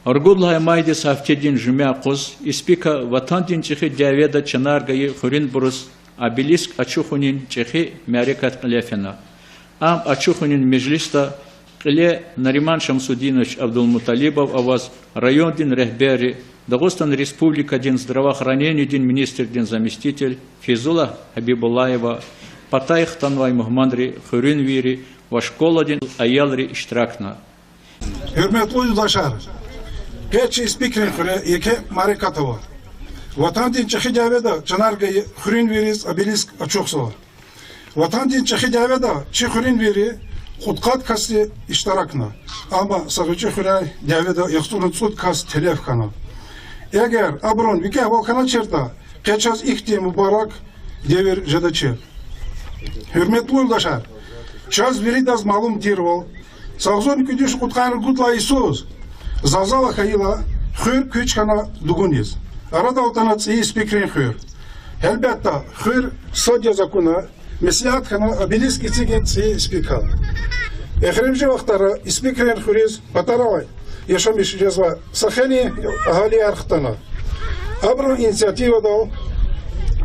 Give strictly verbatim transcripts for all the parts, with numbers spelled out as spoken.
Ругуд лагьай майдиз гьафтедин жуьмя къуз Испика Ватандин ЧӀехи дяведа чанар гайи хуьруьнбуруз обелиск ачухунин чӀехи мярекат кьиле фена. Ам ачухунин межлисда кьиле Нариман Шамсудинович Абдулмуталибов аваз райондин регьберри, Дагъустан Республикадин здравоохранениедин министрдин заместитель Фейзуллагь Гьабибуллаева, патай хтанвай мугьманри, хуьруьнвийри ва школадин аялри иштиракна. Гьуьрметлу юлдашар, къе чи Испикрин хуьре еке мярекат ава. Ватандин ЧӀехи дяведа чанар гайи хуьруьнвийриз обелиск ачухзава. Ватандин ЧӀехи дяведа чи хуьруьнвийри кьудкъад касди иштиракна. Амма са гъвечӀи хуьряй дяведа яхцӀурни цӀуд кас телеф хьана. Эгер абурун викӀегьвал хьаначиртӀа, къе чаз ихьтин мубарак девир жедачир. Гьуьрметлу юлдашар, чаз виридаз малум тирвал, агъзурни кӀуьд виш кьудкъанни ругуд лагьай йисуз залзала хьайила, хуьр куьч хьана дугуниз. Арадал атана цӀийи Испикрин хуьр. Гьелбетда, хуьр сад яз акуна, меслят хьана обелиск эцигин цӀийи Испика. Эхиримжи вахтара Испикрин хуьруьз патарай яшамиш жезвай са хейлин агьалияр хтана. Абурун инициативадал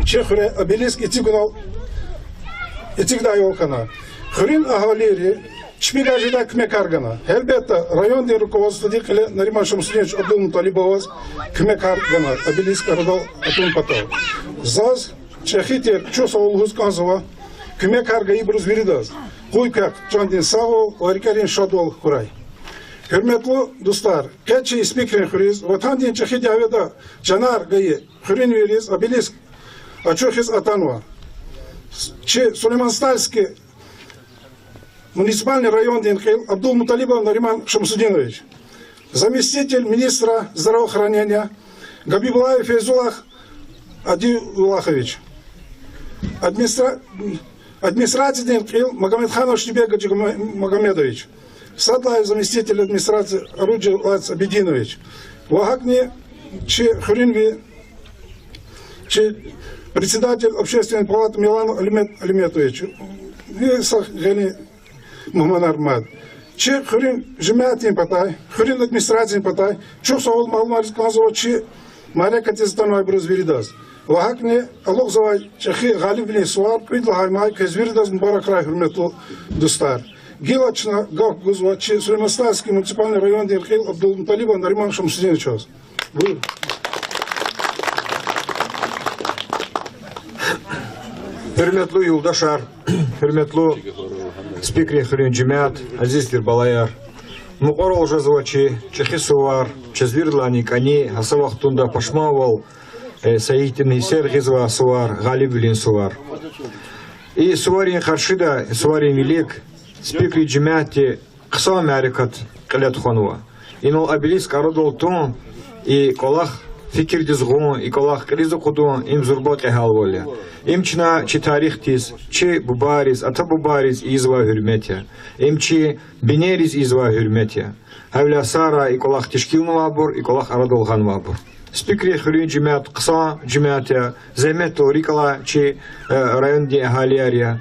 чи хуьре обелиск эцигунал, эцигдайвал хьана. Хуьруьн агьалийри чпивай жедай куьмекар гана. Гьелбетда, райондин руководстводи кьиле Нариман Шамсудинович Абдулмуталибоваз куьмекар гана обелиск арадал атун патал. Заз чӀехи тир чухсагъул лугьуз кӀанзава куьмекар гайибуруз виридаз. Къуй квехъ чандин сагъвал ва рикӀерин шадвал хьурай. Гьуьрметлу дустар, къе чи Испикрин хуьруьз Ватандин ЧӀехи дяведа чанар гайи хуьруьнвийриз обелиск ачухиз атанва чи Сулейман-Стальский муниципальный райондин кьил Абдулмуталибов Нариман Шамсудинович, заместитель министра здравоохранения Габибуллаев Фейзуллагь Адиуллахович, администра-, администрациядин кьил Магомедханов Шибек Гаджимагомедович, сад лагьай заместитель администрации Аруджилац Абидинович ва гьакӀни чи хуьруьнви, чи председатель Общественной палаты Миланов Алимет Алиметович, ви са гъиле мугьманар мад. Чи хуьруьн жемятдин патай, хуьруьн администрациядин патай чухсагъул малумариз кӀанзава чи мярекатдиз атанвайбуруз виридаз. Ва гьакӀни алукьзавай чӀехи гъалибвилин сувар кӀуьд лагьай май квез виридаз мубаракрай, гьуьрметлу дустар. Гила чна гаф гузва чи Сулейман-Стальский муниципальный райондин кьил Абдулмуталибов Нариман Шамсудиновичаз. Гьуьрметлу юлдашар, гьуьрметлу Испикрин хуьруьн жемят, азиз тир балаяр. Мукьварал жезва чи чӀехи сувар, чаз виридалайни кӀани, гьа са вахтунда пашманвал, э, са ихьтин гьиссер гъизвай сувар, гъалибвилин сувар. И суварин къаршида, суварин вилик Испикрин жемятди хъсан мярекат кьиле тухванва. Инал обелиск арадал тун, и кӀвалах фикирдиз гъун, и кӀвалах кьилиз акъудун, им зурба кьегьалвал я. Им чна чи тарихдиз, чи бубайриз, ата-бубайриз ийизвай гьуьрмет я. Им чи бинейриз ийизвай гьуьрмет я. Гьавиляй сара и кӀвалах тешкилнавайбур, и кӀвалах арадал гъанвайбур. Испикрин хуьруьн жемят хъсан жемят я, зегьметдал рикӀ алай чи, э, райондин агьалияр я.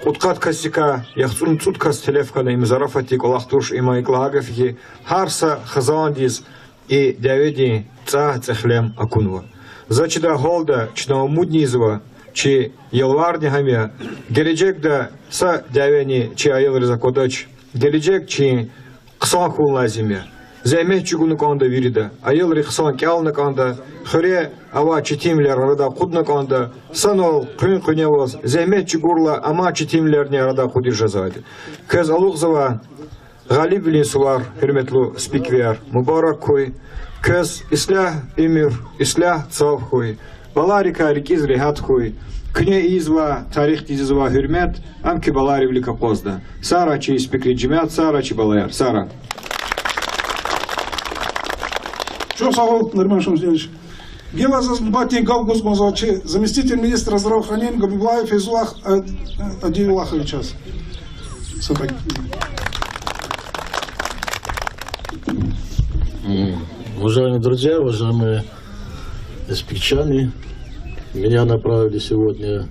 Кьудкъад касдикай яхцӀурни цӀуд кас телеф хьана, им зарафатдин кӀвалах туш, има икӀ лагьай гаф хьи, гьар са хизандиз и дяведин цӀай, цӀехлем акунва. За чидай гьалда чна умудни ийизва, чи ялварни гьам я, гележегда са дявени чи аялриз аквадач, гележег чи хъсан хьун лазим я. Зегьмет чӀугуна кӀанда вирида, аялри хъсан кӀелна кӀанда, хуьре авай четинвилер арадай акъудна кӀанда, санал къуьн-къуьне аваз, зегьмет чӀугурла, амай четинвилерни арадай акъудиз жезвайди. Квез алукьзавай гъалибвилин сувар, гьуьрметлу Испиквияр, мубарак хьуй. Квез ислягь уьмуьр, ислягь цав хьуй. Баларикай рикӀиз регьят хьуй. Куьне ийизвай, тарихдиз ийизвай гьуьрмет ам куь балайрин вилик акъвазда. Сагърай чи Испикрин жемят, сагърай чи балаяр, сагърай. Чухсагъул, Нариман Шамсудинович. Гила заз нубатдин гаф гуз кӀанзава чи заместитель министра здравоохранения Габибуллаев Фейзуллагь, э, Адиуллаховичаз. М, уважаемые друзья, уважаемые испикчане, меня направили сегодня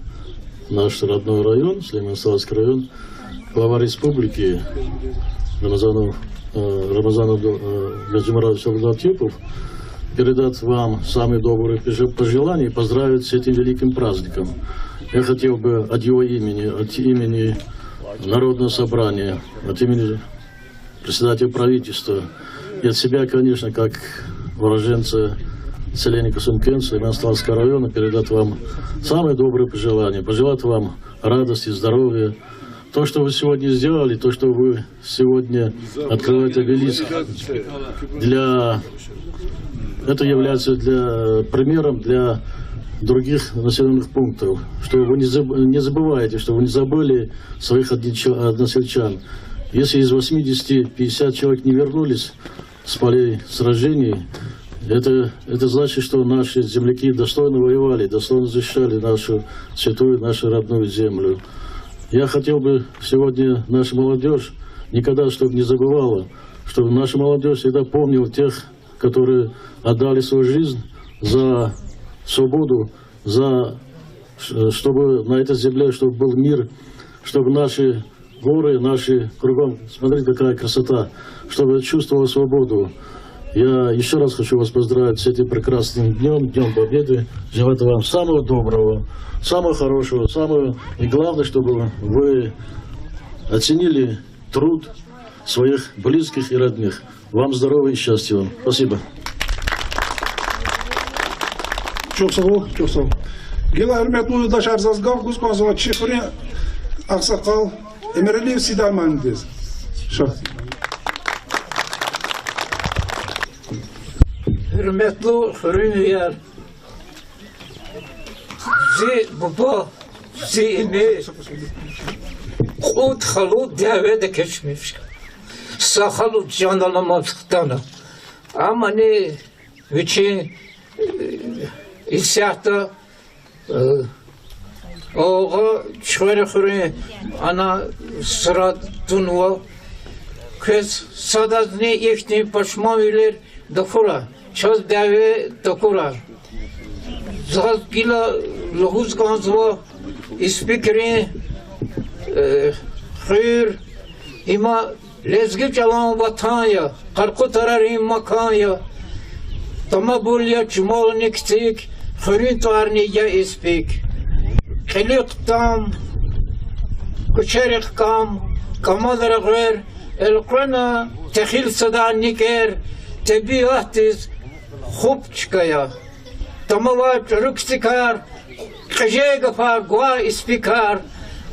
в наш родной район, Сулейман-Стальский район, глава республики Рамазанов э, Рамазан Абду-, э, Гаджимурадович Абдулатипов, передать вам самые добрые пожи-, пожелания и поздравить с этим великим праздником. Я хотел бы от его имени, от имени Народного собрания, от имени председателя правительства и от себя, конечно, как уроженца селения Касымкент Сулейман-Стальского района, передать вам самые добрые пожелания, пожелать вам радости, здоровья. То, что вы сегодня сделали, то, что вы сегодня открываете обелиск для, это является для, примером для других населённых пунктов, что вы не заб-, не забываете, что вы не забыли своих одноча-, односельчан. Если из восьмидесяти пятьдесят человек не вернулись с полей сражений, это, это значит, что наши земляки достойно воевали, достойно защищали нашу святую, нашу родную землю. Я хотел бы сегодня нашу молодёжь никогда, чтобы не забывала, чтобы наша молодёжь всегда помнила тех, которые отдали свою жизнь за свободу, за, э, чтобы на этой земле, чтобы был мир, чтобы наши горы, наши кругом, смотрите, какая красота, чтобы чувствовал свободу. Я ещё раз хочу вас поздравить с этим прекрасным днём, Днём Победы. Желаю вам самого доброго, самого хорошего, самого, и главное, чтобы вы оценили труд своих близких и родных. Вам здоровья и счастья вам. Спасибо. Чухсагъул, чухсагъул. Гила, гьуьрметлу юлдашар, заз гаф гуз кӀанзава чи хуьруьн агъсакъал Эмиралиев Сидамандиз. Ша. Гьуьрметлу хуьруьнвияр, зи буба, зи ими кьуд халу дяведа экечмиш. Са халу чан аламаз хтана. Амани вичин, э, исятда, э, агъа Чуьхвера хуьруьн ана сура тунва. Квез садазни ихьтин пашманвилер тахьурай, чаз дяве такурай. Заз гила лугьуз кӀанзава, Испикрин, э, хуьр, има лезги чӀалан ватан я, къаркъу тарарин макан я. Тамабур я чумални кицӀик, хуьруьн тӀварни я Испик. Кьилихъ там, куьчерихъ кам, кӀамал регъвер, элкъвена техил садан никӀер, тӀебиатдиз хуп чка я. Тамавай чӀуру кицӀикар, кьеже гафар гвай Испикар,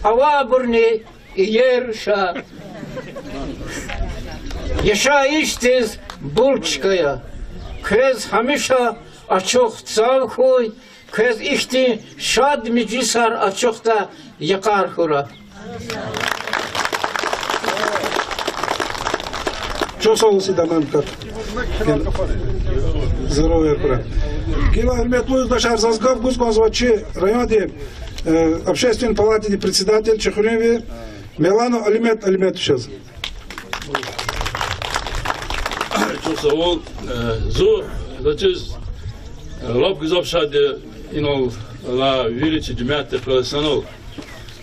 авайбурни иер ша. Яшайишдиз бул чка я. Квез гьамиша ачух цав хьуй, квез ихьтин шад межлисар ачухда йикъар хьурай. Чухсагъул, Сидаманд кат. Здоровье хьурай. Гила, гьуьрметлу юлдашар, заз гаф гуз кӀанзава чи райондин, э, общественный палатадин председатель, чи хуьруьнви Меланов Алимет Алиметовичаз. Чухсагъул, э, зун заз чиз, э, лап гзаф шад я инал алай вири чи жемятдихъ галаз санал.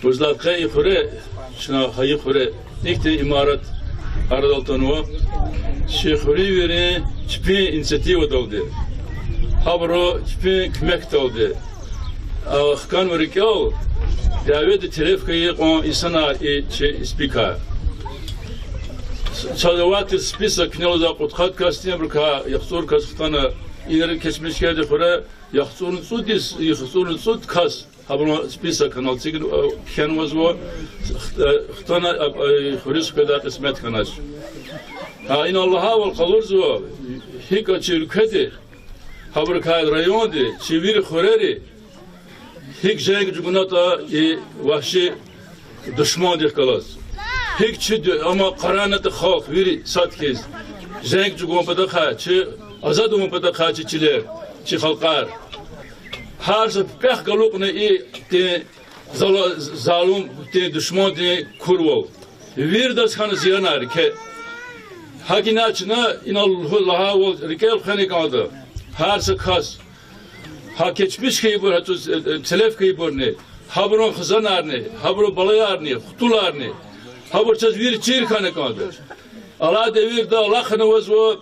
Вуж лагьайтӀа и хуьре, чна хайи хуьре, ихьтин имарат арадал атанва чи хуьруьнвийрин чпин инициативадалди. Гьабуру чпин куьмекдалди. А, хканва рикӀел дяведа телеф хьайи кьван инсанар, и чи Испикар. Чаз авайди список куьне лугьузвай кьудкъад касдин, абурукай яхцӀур кас хтана инра кечмишкерди хуьре, яхцӀурни цӀуд йис, яхцӀурни цӀуд кас гьабурун список анал эцигна, а, кхьенвазва, хтана, а, хуьруьз къведай кьисмет хьанач. Гьа инал лагьайвал къалурзава, гьикӀ чи уьлкведи, гьабурукай районди, чи вири хуьрери гьикӀ женг чӀугунатӀа и вагьши душмандихъ галаз. ГьикӀ чи д-, амма къарагънатӀа халкь вири сад хьиз, женг чӀугун патахъай чи, азад авун патахъай чи чилер, чи халкьар. Гьар са пипӀехъ галукьна ихьтин зала-, залумдин, душмандин курвал. Виридаз хьана зиянар икӀ. ГьакӀ ина чна инал лугьу-, лагьайвал рикӀел хвена кӀанда гьар са кас. Гьа кечмиш хьайибур, гьа цӀуз, э, э, телеф хьайибурни, гьабурун хизанарни, гьабурун балаярни, хтуларни, гьабур чаз вири чир хьана кӀанда. Алай девирда алахъна авазва,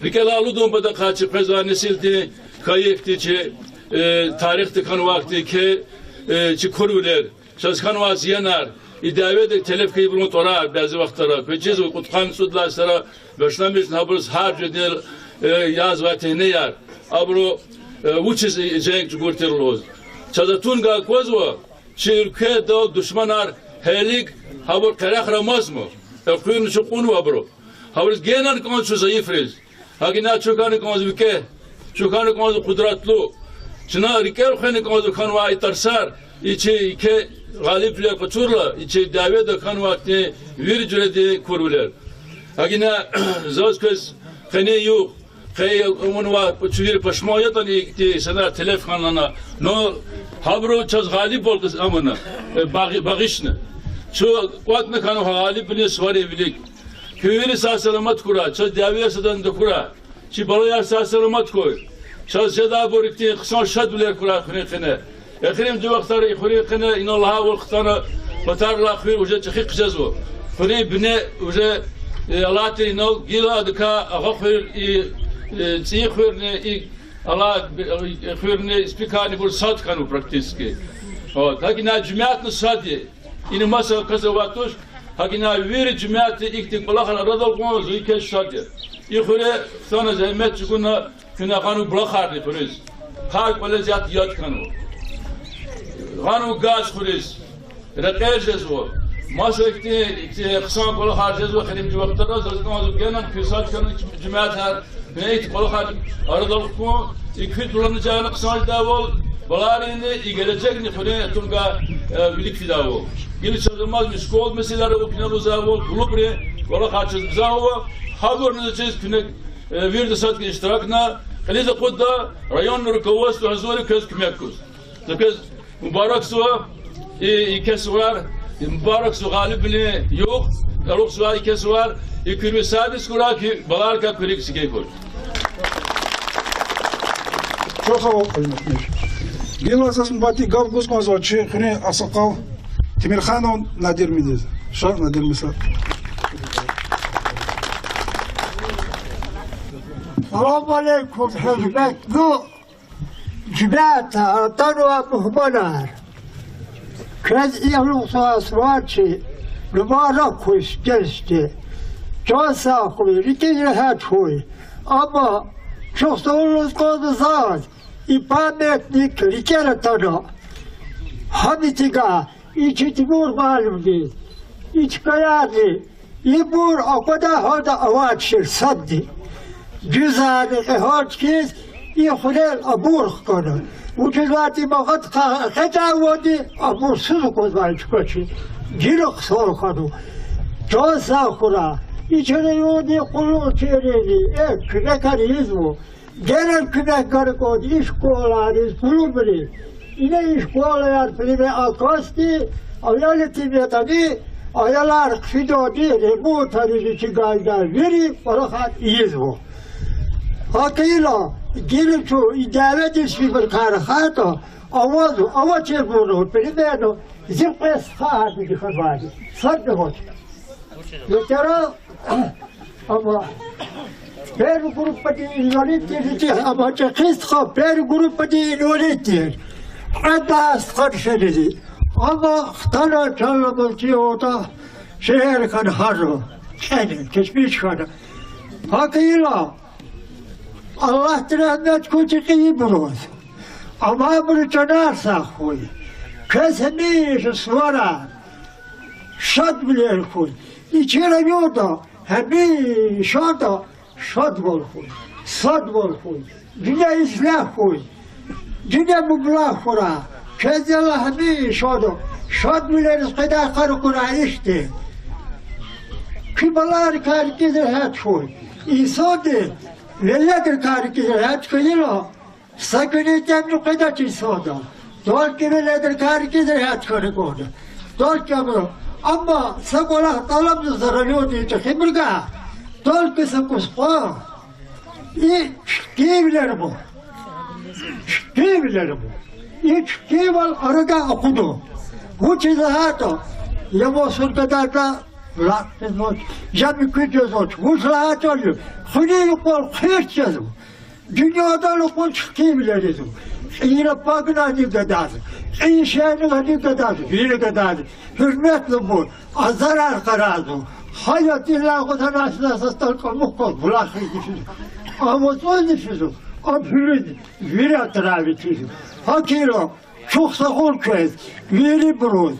рикӀелай алудун патахъай чи къвезвай несилдин хьайи ихьтин чи, э, тарихда хьанвай ихьтин ке-, э, чи курвилер, чаз хьанвай зиянар, и дяведик телеф хьайибурун тӀварар бязи вахтара, квез чизва кьудкъанни цӀуд лагьай йисара башламишна гьабуруз гьар жуьредин, э, язавай тегьнеяр, абуру, э, вучиз женг чӀугур тир лугьуз. Чаз атунгай аквазва, чи уьлкведал душманар гьелелиг гьабур къерехра амазма, элкъуьрни чун кьунва абуру. Гьабуруз генани кӀанзава чун зайифриз. ГьакӀ ина чун хьана кӀанзава викӀегь, чун хьана кӀанзава къудратлу. Чна рикӀел хвена кӀанзава хьанвай и тарсар, и чи еке гъалибвилер къачурла, и чи дяведа хьанвай ихьтин вири жуьредин курвилер. ГьакӀ ина заз квез къенин югъ, къе авунвай чун вири пашман ятӀани, ихьтин инсанар телеф хьана лагьана, но гьабуру чаз гъалибвал кьаз амана, э, багъи-, багъишна. Чун кӀватӀна хьанва гъалибвилин суварин вилик. Куьн вири сагъ-саламат хьурай, чаз дявеяр садазни тахьурай. Чи балаяр сагъ-саламат хьуй. Чаз жедайбур ихьтин хъсан шадвилер хьурай хуьруьн къене. Эхиримжи вахтара и хуьруьн къене инал лагьайвал хтана патарилай хуьр уже чӀехи хъжезва. Хуьруьн бине уже, э, алай тир инал гила адакай агъа хуьр и, э, ЦӀийи хуьрни и алай, э, хуьрни, Испикарни ибур сад хьанва практически. Вот. ГьакӀ ина жемятни сад я. Ина маса кас авай туш, гьакӀ ина вири жемятди ихьтин кӀвалахар арадал кьун зун еке шад я. И хуьре хтана зегьмет чӀугуна, куьне гъанва булахарни хуьруьз. Гьар кӀвализ яд, яд хьанва. Гъанва газ хуьруьз. Рекьер жезва. Маса ихьтин, ихьтин хъсан кӀвалахар жезва эхиримжи вахтара, заз кӀанзава генани куь сад хьана жемятар, куьне ихьтин кӀвалахар арадал хкун, и куь дуланажагъни хъсан жедайвал, баларинни и гележегни хуьруьн атунгай, э, вилик фидайвал. Гила чаз амазма школа месэлаяр ава, куьне лугьузвайвал, клубрин кӀвалахар чаз гзаф ава, гьабурни заз чиз куьне, э, вирида сад хьана иштиракна, кьилиз акъудда районный руководство гьазур я квез куьмек гуз. За квез мубаракзава, и, и еке сувар, и мубаракзава гъалибвилин югъ, алукьзавай еке сувар, и куьруь сабиз хьурай хьи, баларикай куь рикӀ сифте хьуй. Чухсагъул, Къуьрметмиш. Гила заз нубатдин гаф гуз кӀанзава чи хуьруьн агъсакъал Темирханов Надир Мидиз. Ша, Надир Миса. Салам алейкум, гьуьрметлу жемятар, атанвай мугьманар. Квез и алукьзавай сувар чи мубарак хьуй сифтени-сифте. Чан сагъ хьуй, рикӀиз регьят хьуй. Амма чухсагъул лугьуз кӀанзава заз, и памятник рикӀера атана. Гьам итига, и чи Тимур муаллимди, и чкаярни, ибур аквадай гьалда авачир садни. Дуьзарни кьегьалчиз и хуьрел абур хкана. Вучиз лагьайтӀа и магъад къа-, къекъвейвалди абур суз аквазвай чка чи. Гила хъсан хьанва. Чан сагъ хьурай. И чи райондин къуллугъчийрини, э, куьмекар ийизва. Генани куьмек гана кӀанда и школайриз, клубриз. Ина и школаяр пример аквазва, аял ятим ятӀани, аялар хъфидайди, ремонтариз ичигайда вири кӀвалахар ийизва. ГьакӀ хьайила, гила чун и дяведин сифте кар хьайитӀа, авазва, авачирбуру примерно зи кьве стха гьадиз хьанвайди. Садни авач. Ветеран, амма первый группадин инвалид тир, амма чӀехи стха первый группадин инвалид тир. Кьвед лагьай стха шеризи. Амма хтана чан ламаз чӀугватӀа, шегьер хьана гьарра. КӀени, кечмиш хьана. ГьакӀ хьайила, Аллагьди рагьмет хьуй чи кьейибуруз. Амайбурун чанар сагъ хьуй. Квез гьамиша суварар, шадвилер хьуй. И чи районда гьамиша шадвал хьуй, садвал хьуй. Дуьнья ислягь хьуй. Дуьнья мублагь хьурай. Квез, Аллагь, гьамиша шадвилериз къведай йикъар акурай ихьтин. Куь балайрикай рикӀиз регьят хьуй. Инсанди веледрикай рикӀиз регьят хьайила, са куьнин тӀемни къведач инсанда. Только веледрикай рикӀиз регьят хьана кӀанда. Только абуру. Амма са кӀвалах тӀалабзава за райондин чӀехибурукай. Только са кӀус кьван. И чпивилер ама. Чпивилер ама. И чпивал арадай акъудун. Вучиз лагьайтӀа, я масур гадарда Лап жезвач, жеди куьз жезвач, вуч лагьайтӀани, хуьруьн юкъуз хъвер жезва. Дуьньядал акъваз хкимвилер ийизва. Кьейила пагни гьанив гададзава, кьейи шейни гьанив гададзава, вири гададзава. Гьуьрметлубур, азарар къарагъзава. Гьа я тилай гъуз гьана сна састал кӀамухъ кваз булахриз физва. Ам вацӀуз физва, ам гьуьлуьз, вири атрави физва. ГьакӀ хьайила, чухсагъул квез, вирибуруз.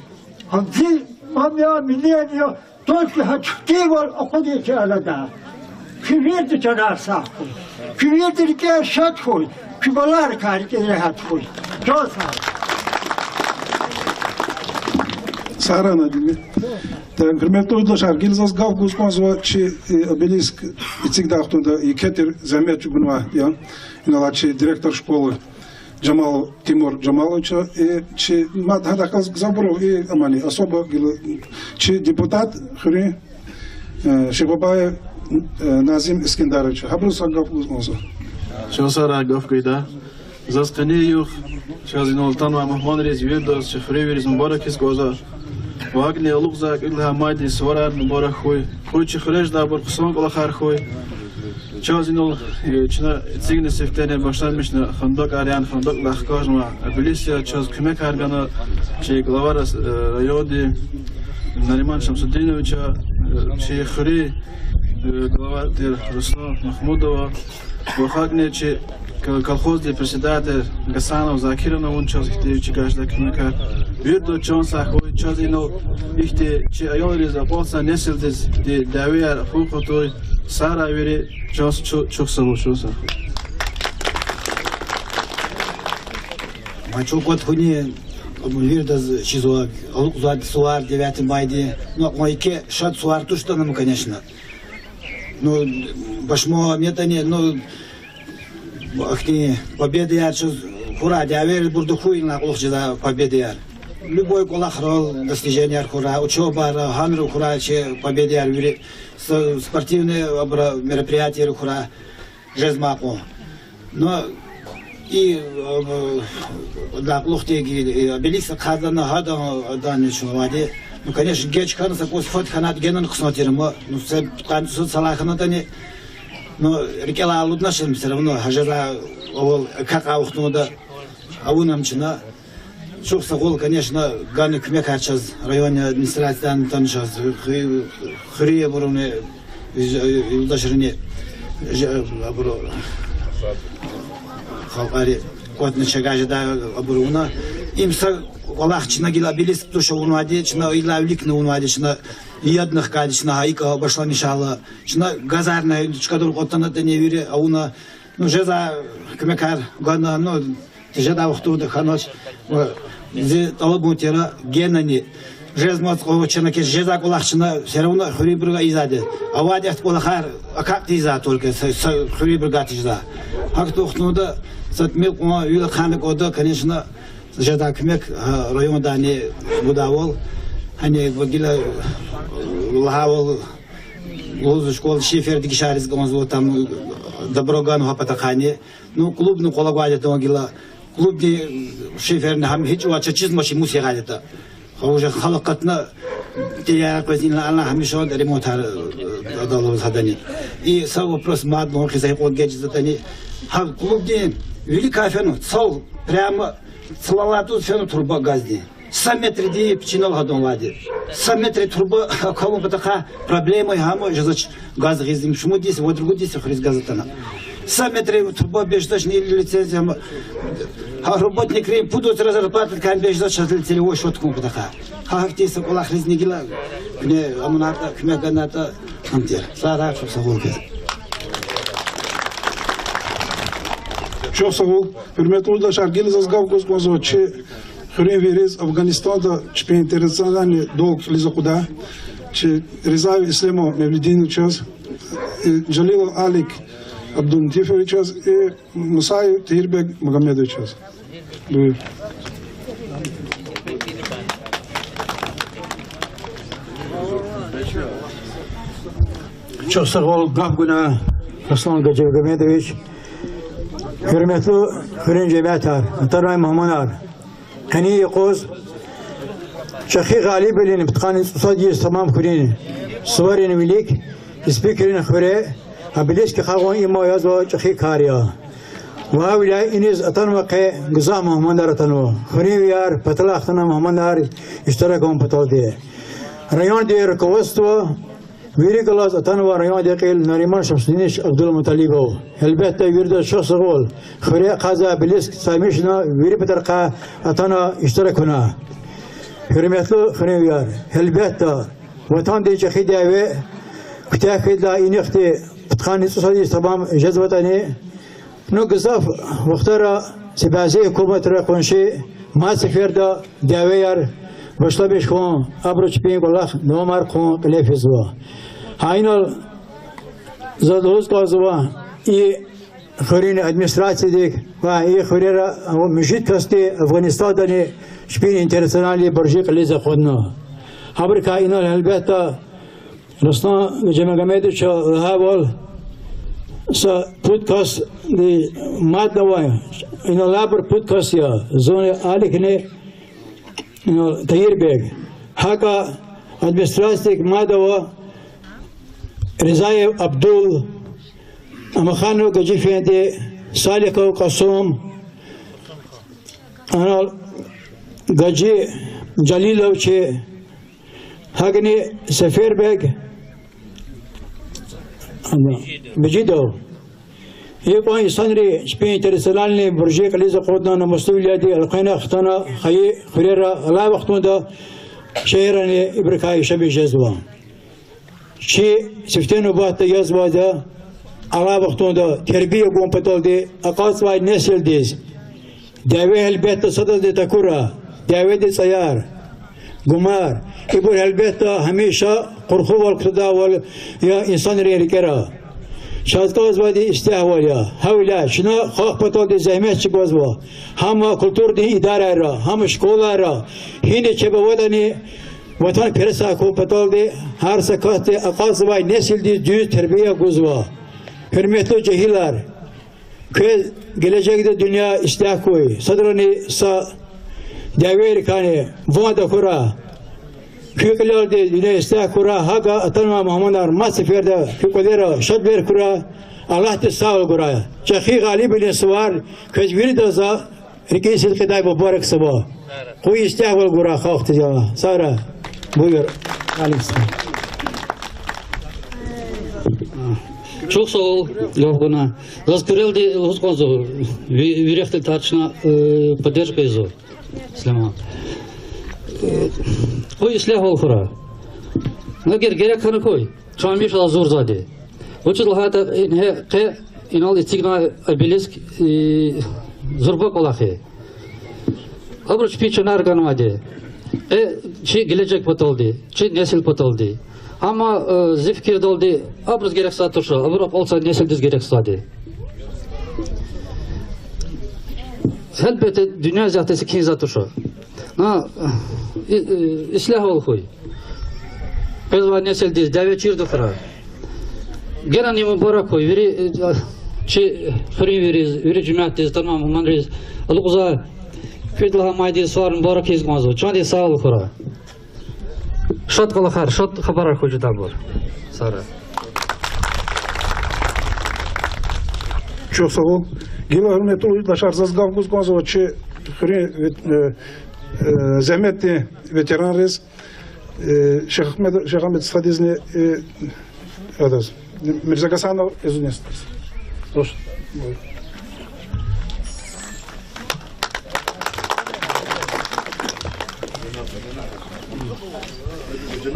Ам зи, ам я, минер я, только гьа чуьхкивал акъудиз чи алада. Куь виридан чанар сагъ хьуй. Куь виридан рикӀер шад хьуй. Куь баларикай рикӀер регьят хьуй. Чан сагъ. Сагърай, Надиме. Так, гьуьрметлу юлдашар, гила заз гаф гуз кӀанзава чи, э, обелиск эцигдай вахтунда еке тир зегьмет чӀугунвай, я, инал алай чи директор школы Джамалов Тимур Джамаловича, и чи мад гьадахъ галаз гзафбурув, и амани особо гила чи депутат хуьруьн, э, Шихбабаев, э, Назим Эскендеровича. Гьабуруз са гаф гуз кӀанзава. Чан сагърай, гаф гайида. Заз къени я югъ, чаз инал атанвай мугьманриз, виридаз, чи хуьруьнвийриз мубарак ийиз кӀанзава. Ва гьакӀни алукьзавай кьвед лагьай майдин суварар мубарак хьуй. Къуй чи хуьре жедайбур хъсан кӀвалахар хьуй. Чаз инал, э, чна эцигна сифтени башламишна хандакӀар яна, хандакӀдай хкажнавай обелиск я, чаз куьмекар гана чи глава рас-, э, районди Нариман Шамсудиновича, э, чи хуьруьн, э, глава тир Руслан Махмудова, ва гьакӀни чи к-, колхоздин председатель Гасанова Закирова, вун чаз ихьтин чи гажда куьмекар. Виридаз чан сагъ хьуй, чаз инал ихьтин чи аялриз, акьалтзавай несилдиз ихьтин дявеяр хургъатуй, сагърай вири, чан с-, чу-, чухсагъул, чан сагъ хьуй. Мад чун кӀватӀ хьуни, виридаз чизва, алукьзавай сувар девятый майдин. Ну, акьван еке шад сувар туштӀа ам, конечно. Ну, башман ятӀани, ну, ахьтин победаяр чаз хьурай, дявейрин бурда хьуй инал кьулухъ жезвай победаяр. Любой кӀвалахрал достиженияр хьурай, учёбайра, гьанра хьурай чи победаяр вири, с-, спортивный абурал мероприятиейра хьурай, жезмай кьван. Ну, и, э, инал кьулухъди, э, обелиск ахъайдална гьадан, гьадан чун авайди. Ну, конечно, геж хьана, са кӀус фад хьанайтӀа генани хъсан тир ам. Ну, са пудкъанни цӀусад йисалай хьанатӀани, ну, рикӀелай алуднач ам, всё равно гьа жезвай авал акакьай вахтунда авуна ам чна. Чухсагъул, конечно, гана куьмекар чаз, районный администрациядан атана чаз, ху-, хуьруьнбурузни, юлдашрини, ж-, абуру, халкьари кӀватӀна чагажда абуру авуна. Им са кӀвалах чна гила обелиск туш авунвайди, чна идалай виликна авунвайди, чна ядна хкайди, чна гьа икӀ башламишайла, чна газарни чкадал кӀватӀнатӀани вири авуна. Ну, жезвай куьмекар гана, ну, тежедай вахтунда хьанач, ва зи тӀалабун тир генани, жезмаз кьван чна кес жезвай кӀвалах чна всё равно хуьруьнбурувай ийизвайди. Авайди ахьтин кӀвалахар акакь тийизвай только, са, са хуьруьнбурувай тийизвай. Гьахьтин вахтунда са тӀимил кьван вил ахъайна кӀанда, конечно, жедай куьмек, а, райондани гудайвал. Гьана гила лагьайвал, лугьузва школа шифердик шариз кӀанзава, там добро ганва гьа патахъайни. Ну, клубни къвалав гвайди тун гила. Клубни шиферни гьам гьич авач, чизмач, мус ягъайди ятӀа. Гьа уже халкь акъатна, тиряра къвез инал ана гьамиша ремонтар, э, адалаз гьадани. И са вопрос мад лугьун хьиз, гьикьван геж жезватӀани. Гьа клубдин виликай фена, цал, прямо цлалай тӀуз фена труба газдин. Са метрдин пичинал гьадан авайди. Са метр труба акалун патахъай проблема я, гьам жезвач газ гъиз, им шумуд йис, вад-ругуд йис хуьруьз газ атана. Са метр труба беждачни или лицензия, гьам, гьа работникрин пуд вацра зарплатадикай беждач гьа целевой счёт кун патахъай. Гьа гьахьтин са кӀвалахризни гила, куьне амунатӀа, куьмек ганатӀа, гьам тир. Сагърай, чухсагъул квез. Чухсагъул, гьуьрметлу юлдашар, гила заз гаф гуз кӀанзава чи хуьруьнвийриз Афганистанда чпин интернациональный долг кьилиз акъудай чи Ризаев Ислемов Мевлидиновичаз, и Жалилов Алик Абдулатифовичаз, и Мусаев Тагьирбек Магомедовичаз. Буюр. Чухсагъул, гаф гана Руслан Гаджимагомедович. Гьуьрметлу хуьруьн жемятар, атанвай мугьманар! Къенин юкъуз чӀехи гъалибвилин пудкъанни цӀусад йис тамам хьурин Суварин вилик Испикрин хуьре обелиск хагъун им язва чӀехи кар я. Ва гьавиляй иниз атанвай къе гзаф мугьманар атанва. Хуьруьнвияр, паталай хтана мугьманар иштирак авун паталди. Райондин руководство вири галаз атанва райондин кьил Нариман Шамсудинович Абдулмуталибов. Гьелбетда, виридаз чухсагъул, хуьре ахъайзавай обелиск саймишна вири патарихъай атана иштирак авуна. Гьуьрметлу хуьруьнвияр, гьелбетда, Ватандин чӀехи дяве куьтягь хьайидалай инихъди пудкъанни цӀусад йис тамам жезватӀани, ну, гзаф вахтара са бязи гьукуматра къунши мад сеферда дявеяр башламиш хьун, абуру чпин кӀвалах давамар хъун кьиле физва. Гьа инал заз лугьуз кӀанзава, и хуьруьн администрациядик ва и хуьрера муьжуьд касди Афгъанистандани чпин интернациональный буржи кьилиз акъудна. Гьабурукай инал, гьелбетда, Руслан Гаджимагьамедовича лагьайвал, са пуд касди мадни авай, инал абур пуд кас я, зунни Аликни, инал Таирбег. ГьакӀа администрациядик мад ава Ризаев Абдул, Амаханов Гаджи-эфенди, Салихов Кьасум, анал Гаджи Жалилов чи, гьакӀни Сефербег, ана, Бижидов. Икьван инсанри чпин интернациональный буржи кьилиз акъудна, намуслувиляди элкъвена хтана хайи хуьрера, алай вахтунда шегьеррани ибурукай яшамиш жезва. Чи сифте нубатда язвайди я алай вахтунда тербия гун паталди акьалтзавай несилдиз. Дяве гьелбетда садазни такура, дяведин цӀаяр, гумар, ибур гьелбетда гьамиша къурхувал кутадайвал я инсанрин рикӀера. Чаз кӀанзавайди истягьвал я. Гьавиляй чна халкь паталди зегьмет чӀугвазва. Гьам культурадин идарайра, гьам школайра, гьина чеб аватӀани ватанпересар хьун паталди гьар са касди акьалтзавай несилдиз дуьз тербия гузва. Гьуьрметлу жегьилар, квез гележегда дуьнья ислягь хьуй, садрани са дявейрикайни ван тахьурай, куь кьилелди дуьнья ислягь хьурай, гьакӀа атанвай мугьманар мад сеферда куь кӀвалера шадвилер хьурай, Аллагьди сагъвал гурай. ЧӀехи Гъалибвилин сувар квез виридаз за рикӀин сидкьидай мубаракзава. Къуй истягьвал гурай халкьдиз, я Аллагь. Сагърай. Буюр. Алим сагъ. Чухсагъул, гаф гана. Заз куьрелди лугьуз кӀанзава, ви-, вирехъди тарчна, э, поддержка ийизва. Сулейман. Э, къуй ислягьвал хьурай. Эгер герек хьана хьуй, чан мишал зурзавайди. Вучиз лагьайтӀа ингье къе инал эцигнавай обелиск, э, зурба кӀвалах я. Абуру чпин чанар ганвайди я. Э, чи гележег паталди, чи несил паталди. Амма, э, зи фикирдалди, абуруз герекзавай туш, абур акьалтзавай несилдиз герекзавайди. Гьелбетда, дуьнья исятда секинзавай туш. А, и-, и-, ислягьвал хьуй. Къвезвай несилдиз дяве чирда хьурай. Генани мубарак хьуй вири, э, чи хуьруьнвийриз, вири жемятдиз, тамам мугьманриз, алукьзавай кӀуьд лагьай майдин сувар мубарак ийиз кӀанзава. Чандин сагъвал хьурай. Шад кӀвалахар, шад хабарар хьуй жедайбур. Сагърай. Чухсагъул. Гила, гьуьрметлу юлдашар, заз гаф гуз кӀанзава чи хуьруьн вет-, э, э, зегьметдин ветеранриз, э, Шихагьмед, Шихагьмед стхадизни, э, адаз, Мирзагьасанов Эзунесдиз. Хуш.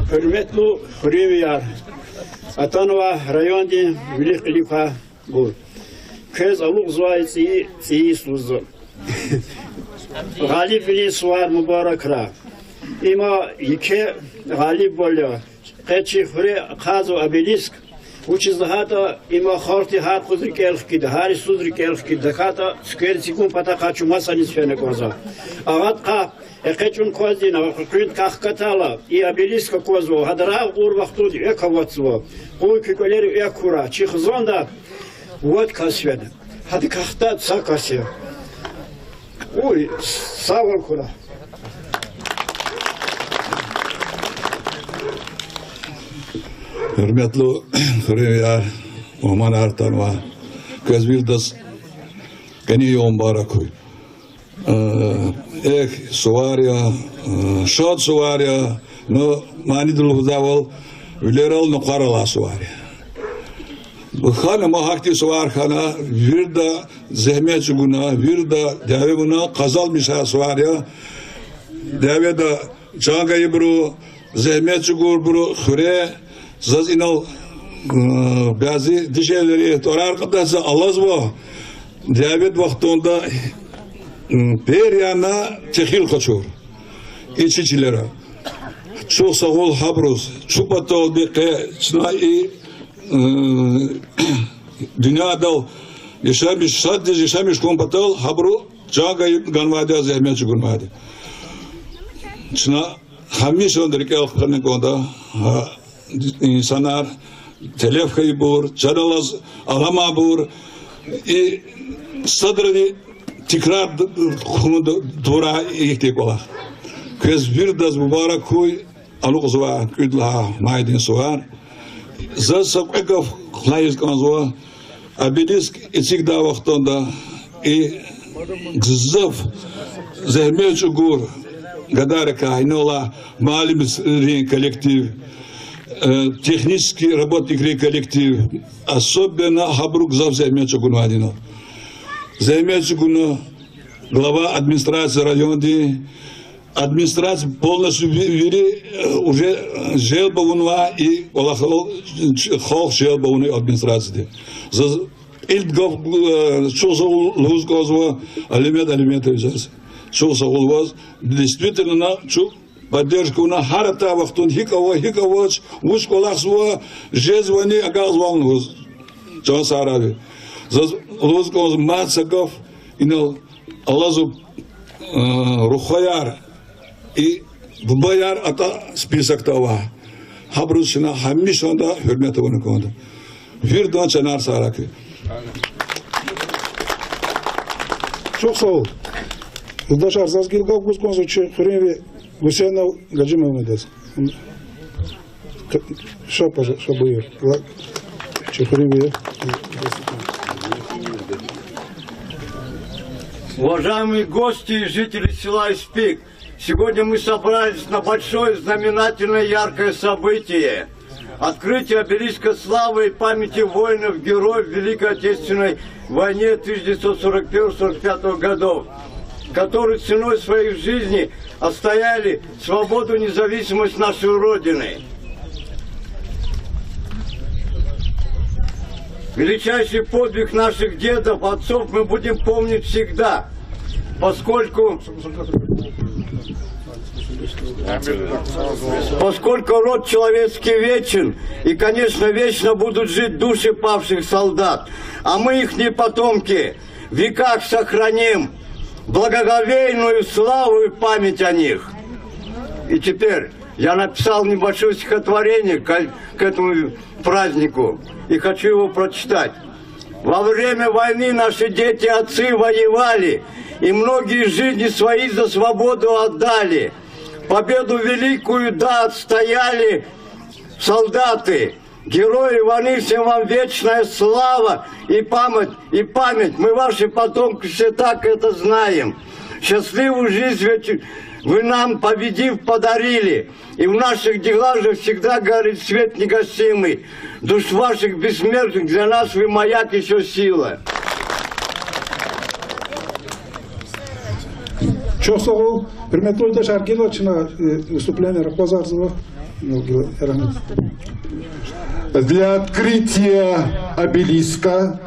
Гьуьрметлу хуьруьнвияр, атанвай райондин вилик-кьилик квайбур, квез алукьзавай цӀийи, цӀийи йис лугьузва. Гъалибвилин сувар мубаракрай. Има еке гъалибвал я. Къе чи хуьре ахъайзава обелиск, вучиз лагьайтӀа има халкьдин гьар къуз рикӀел хкида, гьар йисуз рикӀел хкида, тахьайтӀа цуьквер эцигун патахъай чун масаниз фена кӀанзава. АгъатӀа экъечӀун кваздина, къуьнткай хкатайла, и обелиск аквазва, гьадарай кьур вахтунда экв аватзава. Къуй куь кӀвалера экв хьурай, чи хизанда вад кас фена. Гьадакай хтайди са кас я. Къуй, сагъвал хьурай. Гьуьрметлу хуьруьнвияр, мугьманар, атанвай, квез виридаз къенин югъ мубарак хьуй. Э, эхь, сувар я, э, шад сувар я, ну, манидиз лугьузвайвал, вилерал накъвар алай сувар я. Хьана, ма гьахьтин сувар хьана, вирида зегьмет чӀугуна, вирида дяве авуна къазанмишай сувар я. Дяведа чан гайибуру, зегьмет чӀугурбуру хуьре, заз инал, э, бязи дишегьлийри тӀварар кьадач, за алазва, дяведин вахтунда, м, пер яна техил къачур и чи чилера. Чухсагъул гьабуруз, чун паталди къе чна и, э, дуьньядал яшамиш, шаддиз яшамиш хьун патал гьабуру чан гайи-, ганвайди я, зегьмет чӀугунвайди я. Чна гьамишанда рикӀел хкана кӀанда, гьа, инсанар телеф хьайибур, чан алаз аламайбур, и садрани тикрар д-, хьун д-, дурай ихьтин кӀвалах. Квез виридаз мубарак хьуй алукьзавай кӀуьд лагьай майдин сувар. Заз са кьве гаф лагьиз кӀанзава. Обелиск эцигдай вахтунда и гзаф зегьмет чӀугур гадарикай, инал алай муаллимрин коллектив, э, технический работникрин коллектив, особенно гьабуру гзаф зегьмет чӀугунвайди я. Зегьмет чӀугуна глава администрации районди, администрация полностью ви-, вири, э, уже, э, желб авунвай и кӀвалахал, э, халкь желб авунвай администрацияди. Заз кьилди гаф, э, чухсагъул лугьуз кӀанзава Алимет Алиметовичаз. Чухсагъул ваз. Действительно, чун поддержка авуна гьар атай вахтунда, гьикӀ ава, гьикӀ авач, вуч кӀвалахзава, жезвани, агакьзавани лугьуз. Чан сагърай ви. Заз лугьуз кӀанзава мад са гаф, инал алазва, э, рухваяр и бубаяр атӀа списокда ава. Гьабуруз чна гьамишанда гьуьрмет авуна кӀанда. Виридан чанар сагърай хьи. Чухсагъул. Юлдашар, заз гила гаф гуз кӀанзава чи хуьруьнви Гусейнов Гаджимугьаммедаз. Ша, пожа-, ша, буюр. Ла-, чи хуьруьнви. Уважаемые гости и жители села Испик, сегодня мы собрались на большое, знаменательное, яркое событие. Открытие обелиска славы и памяти воинов, героев Великой Отечественной войны тысяча девятьсот сорок первого сорок пятого годов, которые ценой своих жизней отстояли свободу и независимость нашей Родины. Величайший подвиг наших дедов, отцов мы будем помнить всегда, поскольку, поскольку род человеческий вечен, и, конечно, вечно будут жить души павших солдат, а мы, ихние потомки, в веках сохраним благоговейную славу и память о них. И теперь я написал небольшое стихотворение к, к этому празднику и хочу его прочитать. Во время войны наши дети, отцы воевали, и многие жизни свои за свободу отдали. Победу великую, да, отстояли солдаты. Герои войны, всем вам вечная слава и память, и память. Мы, ваши потомки, все так это знаем. Счастливую жизнь ведь вы нам, победив, подарили. И в наших глазах всегда горит свет негасимый. Душ ваших бессмертных, для нас вы маяк и сила. Чухсагъул, гьуьрметлу юлдашар, гила чна, э, выступление ракъвазарзава. Ну, гила, рагьмет. Для открытия обелиска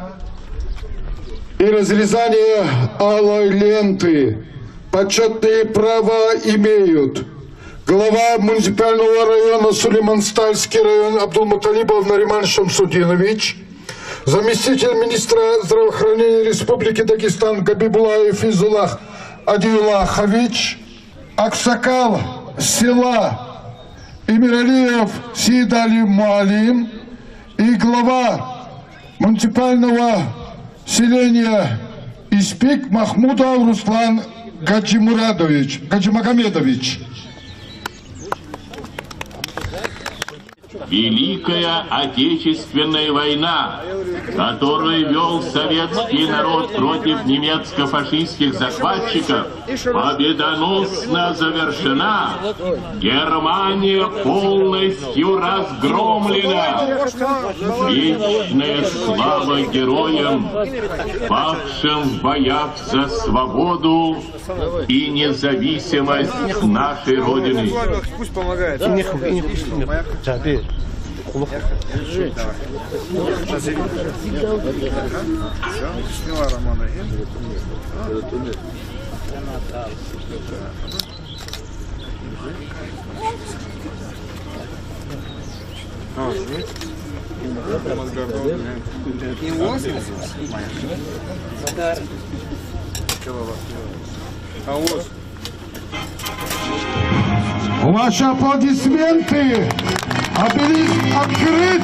и разрезания алой ленты почётное право имеют глава муниципального района Сулейман-Стальский район Абдулмуталибов Нариман Шамсудинович, заместитель министра здравоохранения Республики Дагестан Габибуллаев Фейзулла Адиуллахович, аксакал села Эмиралиев Сеидали Муаллим и глава муниципального селения Испик Махмудов Руслан Гаджимурадович, Гаджимагомедович. Великая Отечественная война, которую вёл советский народ против немецко-фашистских захватчиков, победоносно завершена. Германия полностью разгромлена. Вечная слава героям, павшим в боях за свободу и независимость нашей Родины. Пусть помогает. Держи. Давай. Всё, сняла Романа. А, нет? А вот. Ваши аплодисменты! Обелиск открыт!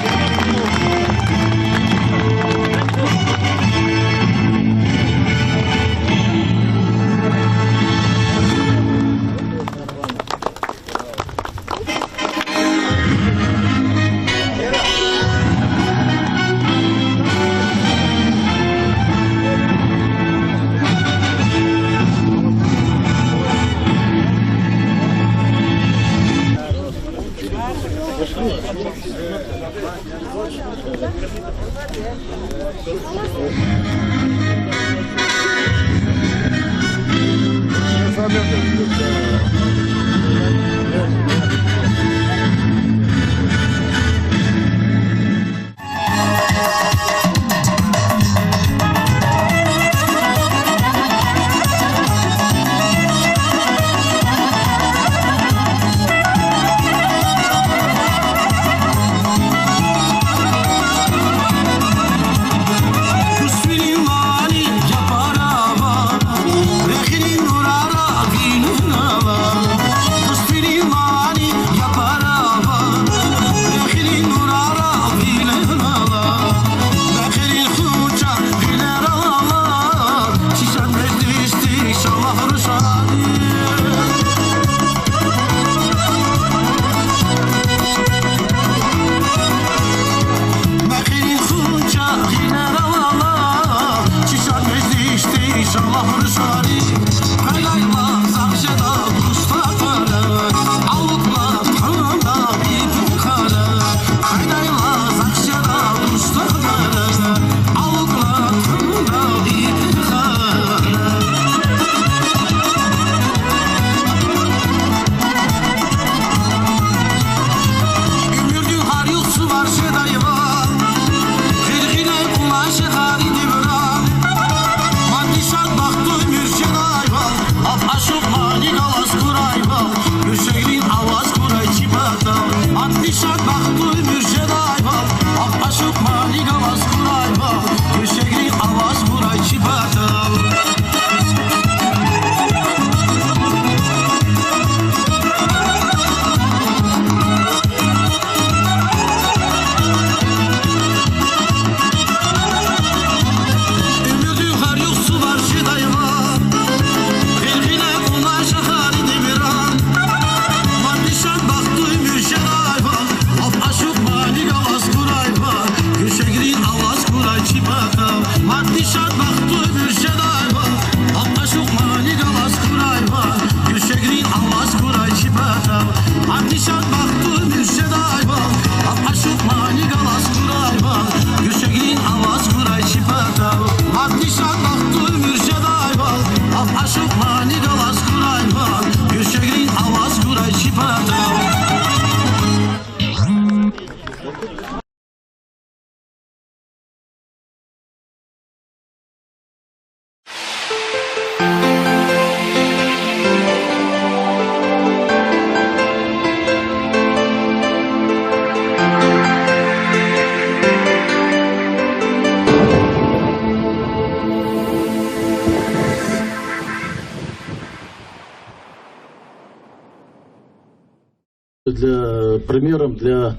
Для, примером для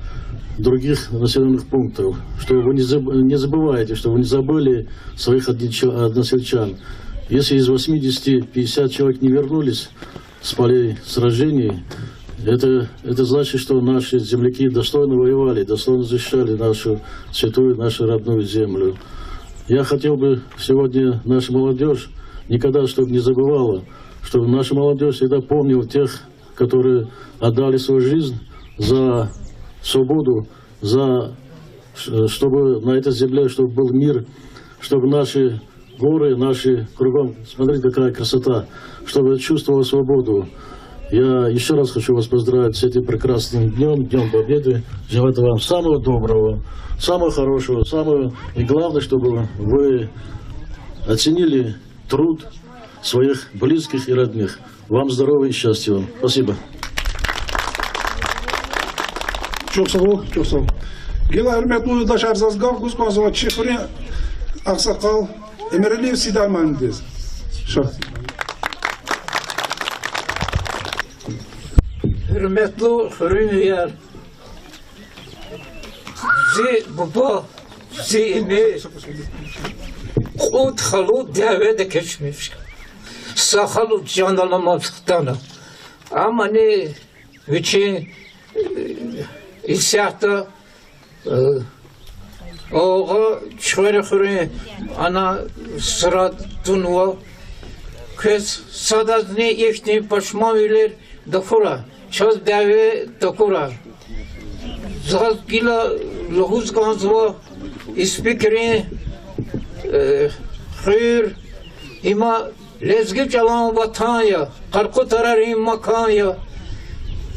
других населённых пунктов, что вы не заб-, не забывайте, что вы не забыли своих однича-, односельчан. Если из восьмидесяти пятьдесят человек не вернулись с полей сражений, Это, это значит, что наши земляки достойно воевали, достойно защищали нашу святую, нашу родную землю. Я хотел бы сегодня нашу молодёжь никогда, чтобы не забывала, чтобы наша молодёжь всегда помнила тех, которые отдали свою жизнь за свободу, за, э, чтобы на этой земле, чтобы был мир, чтобы наши горы, наши кругом, смотрите, какая красота, чтобы чувствовал свободу. Я ещё раз хочу вас поздравить с этим прекрасным днём, Днём Победы. Желаю вам самого доброго, самого хорошего, самого, и главное, чтобы вы оценили труд своих близких и родных. Вам здоровья и счастья вам. Спасибо. Чухсагъул, чухсагъул. Гила, гьуьрметлу юлдашар, заз гаф гуз кӀанзава чи хуьруьн агъсакъал Эмиралиев Сидам муаллимдиз. Ша. Гьуьрметлу хуьруьнвияр, зи буба, зи ими кьуд халу дяведа экечӀмиш. Са халу чан аламаз хтана. Амни вичин, э, исятда, э, агъа Чуьхвера хуьруьн ана сура тунва. Квез садазни ихьтин пашманвилер такура, чаз дяве такура. Заз гила лугьуз кӀанзава Испикрин, э, хуьр, има лезги чӀалан ватан я, къаркъу тарарин макан я.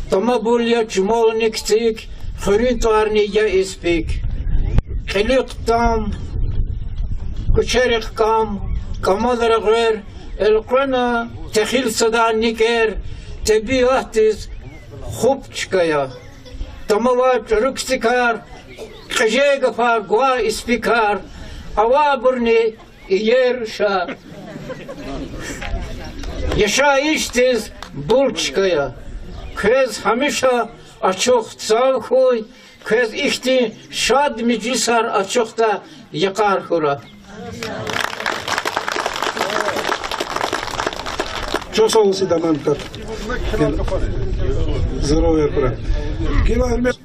Тамабул я чумални кицӀик, хуьруьн тӀварни я Испик. Кьилихъ там, куьчерихъ кам, кӀамал регъвер, элкъвена техил садан никӀер, тӀебиатдиз хупӀ чка я. Тамава чӀуру кицӀикар, кьежей гафар гва Испикар, авайбурни иер ша. Яшайишдиз бул чка я. Квез гьамиша ачух цав хьуй, квез ихьтин шад межлисар ачухда йикъар хьурай. Чухсагъул, Сидам муаллим. Здоровье хьурай. Гила, гьуьрмет-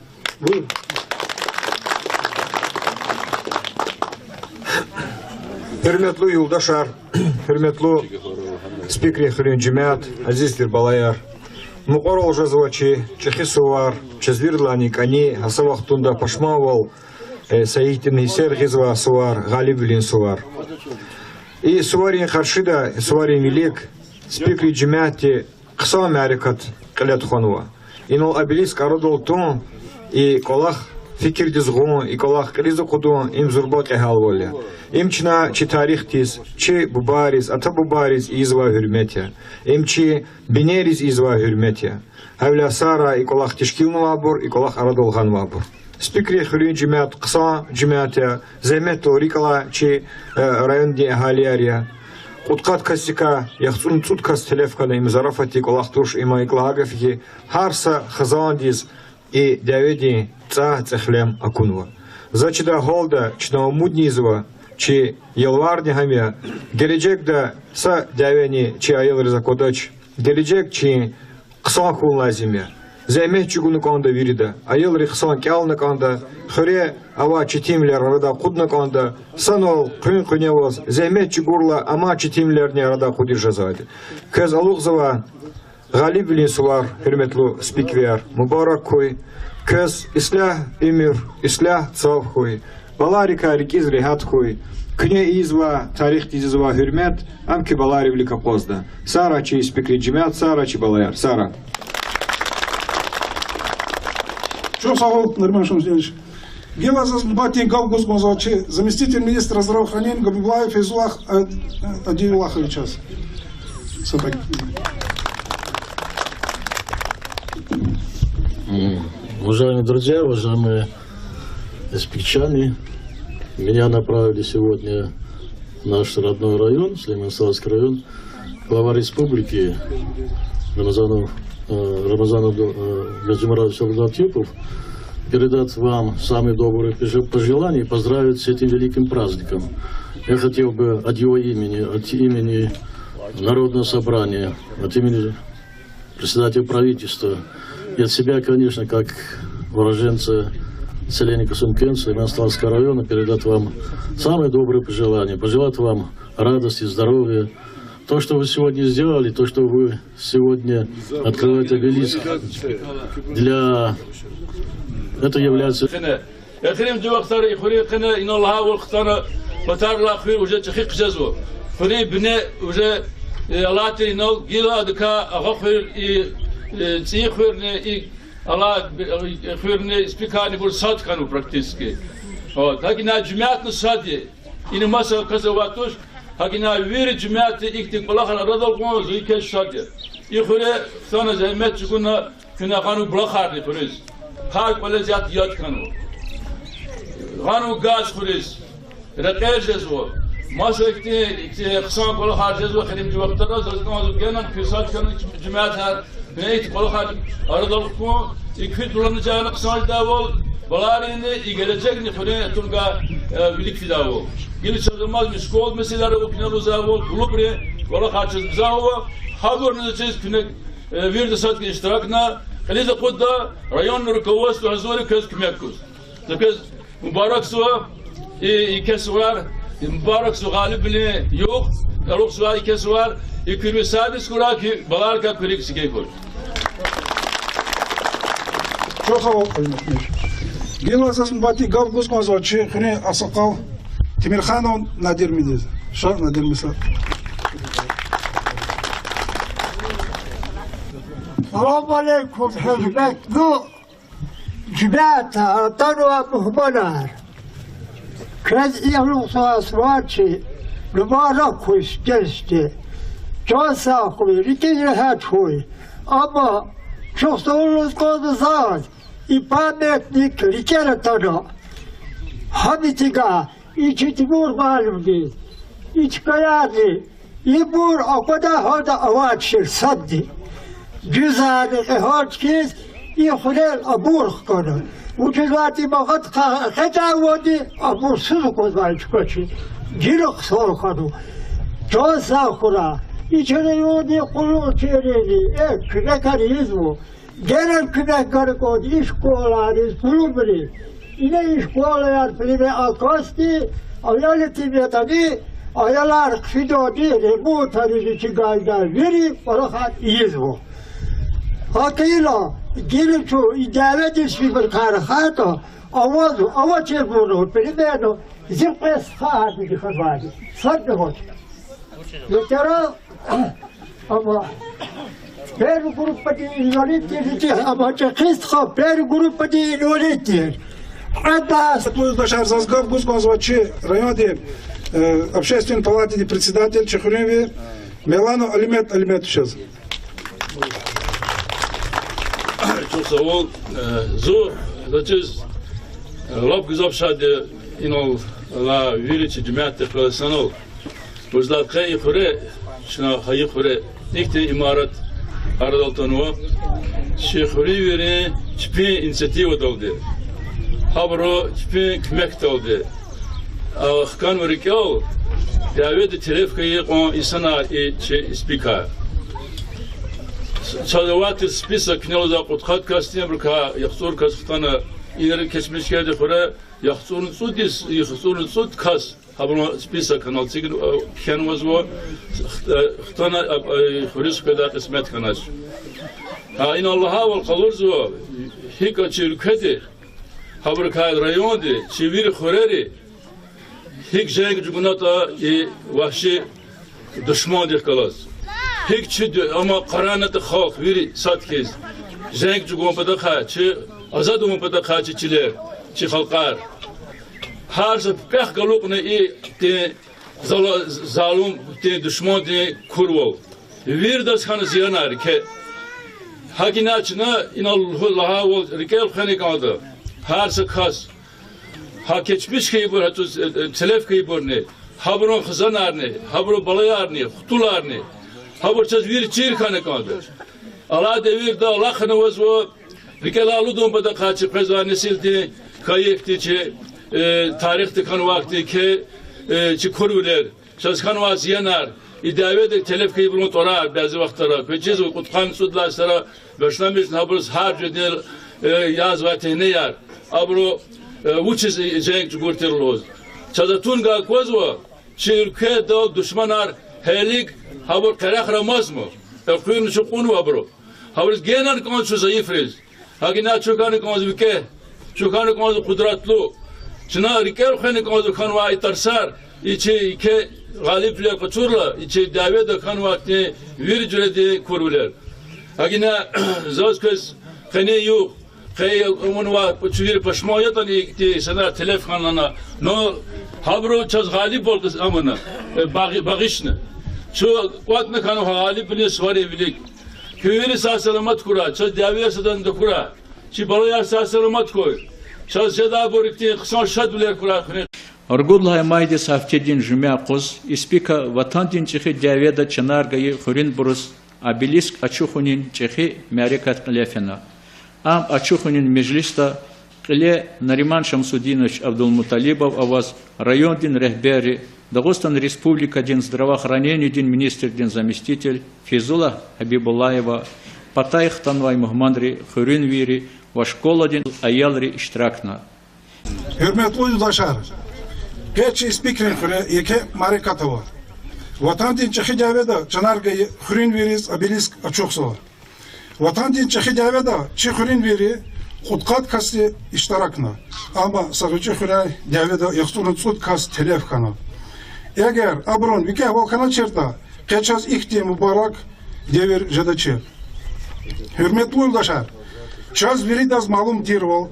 Гьуьрметлу юлдашар, гьуьрметлу Испикрин хуьруьн жемят, азиз тир балаяр. Мукьварал жезва чи чӀехи сувар, чаз виридалайни кӀани, гьа са вахтунда пашманвал, э, са ихьтин гьиссер гъизвай сувар, гъалибвилин сувар. И суварин къаршида, суварин вилик Испикрин жемятди хъсан мярекат кьиле тухванва. Инал обелиск арадал тун, и кӀвалах фикирдиз гъун, и кӀвалах кьилиз акъудун, им зурба кьегьалвал я. Им чна чи тарихдиз, чи бубайриз, ата-бубайриз ийизвай гьуьрмет я. Им чи бинейриз ийизвай гьуьрмет я. Гьавиляй сагърай и кӀвалах тешкилнавайбур, и кӀвалах арадал гъанвайбур. Испикрин хуьруьн жемят хъсан жемят я, зегьметдал рикӀ алай чи, э, райондин агьалияр я. Кьудкъад касдикай яхцӀурни цӀуд кас телеф хьана, им зарафатдин кӀвалах туш, им икӀ лагьай гаф я хьи, гьар са хизандиз и дяведин цӀай цӀехлем акунва. За чидай гьалда чна умудни ийизва, чи ялварни гьам я, гележегда са дявени чи аялриз аквадач, гележег чи хъсан хьун лазим я. Зегьмет чӀугуна кӀанда вирида, аялри хъсан кӀелна кӀанда, хуьре авай четинвилер арадай акъудна кӀанда, санал къуьн-къуьне аваз, зегьмет чӀугурла, амай четинвилерни арадай акъудиз жезвайди. Квез алукьзава гъалибвилин сувар, гьуьрметлу Испиквияр, мубарак хьуй. Квез ислягь уьмуьр, ислягь цав хьуй. Балайрикай рикӀиз регьят хьуй. Куьне ийизвай, тарихдиз ийизвай гьуьрмет ам куь балайрин вилик акъвазда. Сагърай чи Испикрин жемят, сагърай чи балаяр, сагърай. Чухсагъул, Нариман Шамсудинович. Гила заз нубатдин гаф гуз кӀанзава чи заместитель министра здравоохранения Габибуллаев Фейзулла, э, Адилуллаевичаз. М, уважаемые друзья, уважаемые испикчане, меня направили сегодня в наш родной район, Сулейман-Стальский район, глава республики Рамазанов, э, Рамазанов, э, Гаджимурадович Абдулатипов, передать вам самые добрые пожи-, пожелания и поздравить с этим великим праздником. Я хотел бы от его имени, от имени Народного собрания, от имени председателя правительства, И от себя, конечно, как уроженца селения Касумкент Сулейман-Стальского района, передать вам самые добрые пожелания, пожелать вам радости, здоровья. То, что вы сегодня сделали, то, что вы сегодня открываете обелиск для... Это является... Эхиримжи вахтара и хуьруьн къене инал лагьайвал хтана, патарилай хуьр уже чӀехи хъжезва. Хуьруьн бине уже, э, алатир инал гила адакай агъа хуьр и, э, цӀийи хуьрни, и алай, э, хуьрни, Испикарни бур сад хьанва практически. Вот. ГьакӀ инал жемятни сад я. Ина маса кас авайд туш, гьакӀ инал вири жемятди ихьтин кӀвалахар арадал кьун зун квез шад я. И хуьре хтана зегьмет чӀугуна, куьне гъанва булахарни хуьруьз. Гьар кӀвализ яд, яд хьанва. Гъанва газ хуьруьз. Рекьер жезва. Маса ихьтин, ихьтин хъсан кӀвалахар жезва эхиримжи вахтара, заз кӀанзава генани куьн сад хьана жемятар, куьне ихьтин кӀвалахар арадал хкун, и куь дуланажагъни хъсан жедайвал, баларинни и гележегни хуьруьн атуна гьа, э, вилик фидайвал. Гила чаз амазма школа месэлаяр ава, куьне лугьузвайвал, клубрин кӀвалахар чаз гзаф ава, гьабурни заз чиз куьне, э, вирида сад хьана иштиракна, кьилиз акъудда, районный руководство гьазур я квез куьмек гуз. За квез мубаракзава и, и еке сувар, мубаракзава гъалибвилин югъ, алукьзава и еке сувар, и куьруь сабиз хьурай хьи, баларикай куь рикӀ сифте хьуй. Чухсагъул, Къуьлмухьмед. Гила заз нубатдин гаф гуз кӀанзава чи хуьруьн агъсакъал Темирханов Надир мидиз. Ша, Надир муса. Салам алейкум, гьуьрметлу жемят, атанвай мугьманар. Квез и алукьзавай сувар чи мубарак хьуй сифтени-сифте. Чан сагъ хьуй, рикӀиз регьят хьуй. Амма чухсагъул лугьуз кӀанзава заз, и памятник рикӀера атана. Гьам итига, и чи Тимур муаллимдиз, и чкаярни, ибур аквадай гьалда авачир садни. Дуьзарни кьегьал хьиз, и хуьрел абур хкана. Вучиз лагьайтӀа и магъадихъай экъечӀайвалди абур суз аквазвай чка чи. Гила хъсан хьанва. Чан сагъ хьурай. И чи райондин къуллугъчийрини, э, куьмекар ийизва. Генани куьмек гана кӀанда и школайриз, клубриз. Ина и школаяр пример аквазди, аял итим ятӀани, аялар хъфидайди, ремонтариз, вичи гайидай вири кӀвалахар ийизва. ГьакӀ хьайила, гила чун и дяведин сифте рахайтӀа, авазва, авачирбурни примерно зи кьве стхаяр хьанвайди. Садни авач. Ветеран, амма первой группадин инвалид тир, чи, амма чӀехи стха первой группадин инвалид тир. Кьвед лагьай... Заз гаф гуз кӀанзава чи райондин, э, общественный палатадин председатель, чи хуьруьнви Меланов Алимет Алиметовичаз. Чухсагъул, э, зун, заз чиз, э, лап гзаф шад я инал алай вири чи жемятдихъ галаз санал. Вучиз лагьайтӀа къе и хуьре, чна хайи хуьре, ихьтин имарат арадал атанва. Чи хуьруьнвийрин чпин инициативадалди, гьабурун чпин куьмекдалди, а, хканва рикӀел дяведа тереф хьайи кьван инсанар и чи Испикар. Чаз авай тир список, куьне лугьузвай кьудкъад касдин, абурукай яхцӀур кас хтана, инра кечмишгердин хуьре яхцӀурни цӀуд йис, яхцӀурни цӀуд кас, гьабурун список анал эцигна, э, кхьенвазва, хт-, э, хтана, э, э, хуьруьз хкведай кьисмет хьанач. Гьа, инал лагьайвал къалурзава, гьикӀ чи уьлкведи, гьабурукай районди, чи вири хуьрери гьикӀ женг чӀугунатӀа и вагьши душмандихъ галаз. ГьикӀ чи ду-, амма къарагънатӀа халкь вири сад хьиз, женг чӀугун патахъай, чи азад авун патахъай чи чилер, чи халкьар. Гьар са пипӀехъ галукьна ихьтин зала-, залумдин, душмандин курвал. Виридаз хьана зиянар еке. ГьакӀ ина чна инал лугьу-, лагьайвал рикӀел хвена кӀанда гьар са кас. Гьа кечмиш хьайибур, гьа цӀуз, э, э, телеф хьайибурни, гьабурун хизанарни, гьабурун балаярни, хтуларни, гьабур чаз вири чир хьана кӀанда. Алай девирда алахъна авазва, рикӀелай алудун патахъай чи къвезвай несилдин хьайи ихьтин чи, э, тарихдик хьанвай ихьтин еке, э, чи курвилер. Чаз хьанвай зиянар, и дяведа телеф хьайибурун тӀварар бязи вахтара, квез чизва, кьудкъанни цӀуд лагьай сара башламишна гьабуруз гьар жуьредин, э, язвай тегьнеяр, абуру, э, вучиз и женг чӀугур тир лугьуз. Чаз атун гайи аквазва, чи уьлкведал душманар гьелелиг гьабур къерехра амазма, элкъуьрна чун кьунва абуру. Гьабуруз генани кӀанзава чун зайифриз. Гьакӏни чун хьана кӀанзава викӀегь, чун хьана кӀанзава къудратлу. Чна рикӀел хвена кӀанзава хьанвай и тарсар, и чи еке гъалибвилер къачурла, и чи дяведа хьанвай хьтин вири жуьредин курвилер. Гьакӏни заз квез къенин югъ, къе авунвай чун вири пашман ятӀани, ихьтин инсанар телеф хьана, но гьабуру чаз гъалибвал кьаз амана, э, багъи-, багъишна. Чун кӀватӀна хьанва гъалибвилин суварин вилик. Куьн вири сагъ-саламат хьурай, чаз дявеяр садан тахьурай, чи балаяр сагъ-саламат хьуй, чаз жедайбур ихьтин хъсан шадвилер хьурай куьне. Ругуд лагьай майдиз гьафтедин жуьмя юкъуз ИСПИК-а Ватандин ЧӀехи дяведа чанар гайи хуьруьнбуруз обелиск ачухунин чӀехи мярекат кьиле фена. Ам ачухунин межлисда кьиле Нариман Шамсудинович Абдулмуталибов аваз райондин регьберри, Дагъустан Республикадин здравоохранениедин министрдин заместитель Фейзуллагь Гьабибуллаева, патай хтанвай мугьманри, хуьруьнвийри ва школадин аялри иштиракна. Гьуьрметлу юлдашар, къе чи ИСПИК-рин хуьре еке мярекат ава. Ватандин ЧӀехи дяведа чанар гайи хуьруьнвийриз обелиск ачухзава. Ватандин ЧӀехи дяведа чи хуьруьнвийри кьудкъад касди иштиракна, амма са гъвечӀи хуьряй дяведа яхцӀурни цӀуд кас телеф хьана. Эгер абурун викӀегьвал хьаначиртӀа, къе чаз ихьтин мубарак девир жедачир. Гьуьрметлу юлдашар, чаз виридаз малум тирвал,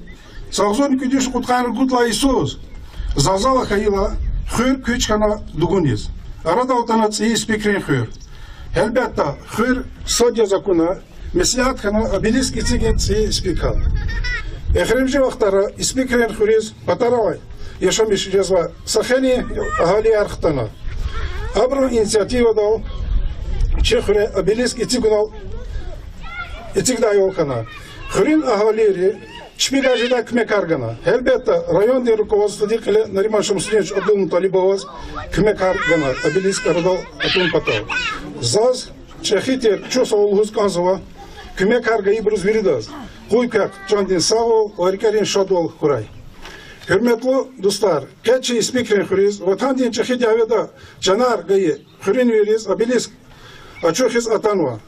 агъзурни кӀуьд виш кьудкъанни ругуд лагьай йисуз залзала хьайила, хуьр куьч хьана дугуниз. Арадал атана цӀийи ИСПИК-рин хуьр. Гьелбетда, хуьр сад яз акуна, меслят хьана обелиск эцигин цӀийи ИСПИК-ал. Эхиримжи вахтара ИСПИК-рин хуьруьз патарай яшамиш жезвай са хейлин агьалияр хтана. Абурун инициативадал чи хуьре обелиск эцигунал, эцигдайвал хьана. Хуьруьн агьалийри чпивай жедай куьмекар гана. Гьелбетда, райондин руководстводин кьиле Нариман Шамсудинович Абдулмуталибоваз куьмекар гана обелиск арадал атун патал. Заз чӀехи тир чухсагъул лугьуз кӀанзава куьмекар гайибуруз виридаз. Къуй квехъ чандин сагъвал ва рикӀерин шадвал хьурай. Гьуьрметлу дустар, къе чи ИСПИК-рин хуьруьз Ватандин ЧӀехи дяведа чанар гайи хуьруьнвийриз обелиск ачухиз атанва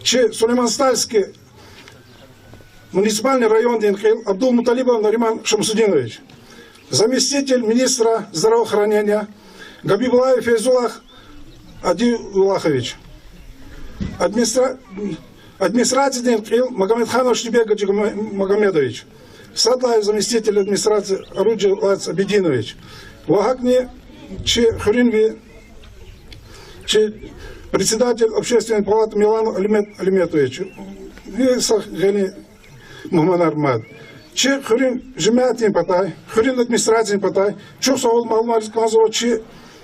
чи Сулейман-Стальский муниципальный райондин кьил Абдулмуталибов Нариман Шамсудинович, заместитель министра здравоохранения Габибуллаев Фейзуллагь Адилуллагьович, администра-, администрациядин кьил Магомедханов Ширбек Гаджимагомедович, сад лагьай заместитель администрации Аруджилац Абидинович ва гьакӀни чи хуьруьнви, чи председатель Общественной палаты Миланов Алимет Алиметович, ви са гъиле мугьманар мад. Чи хуьруьн жемятдин патай, хуьруьн администрациядин патай чухсагъул малумариз кӀанзава чи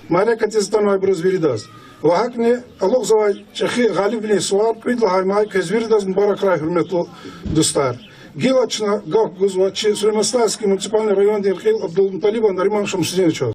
мярекатдиз атанвайбуруз виридаз. Ва гьакӀни алукьзавай чӀехи гъалибвилин сувар кӀуьд лагьай май квез виридаз мубаракрай, гьуьрметлу дустар. Гила чна гаф гузва чи Сулейман-Стальский муниципальный райондин кьил Абдулмуталибов Нариман Шамсудиновичаз.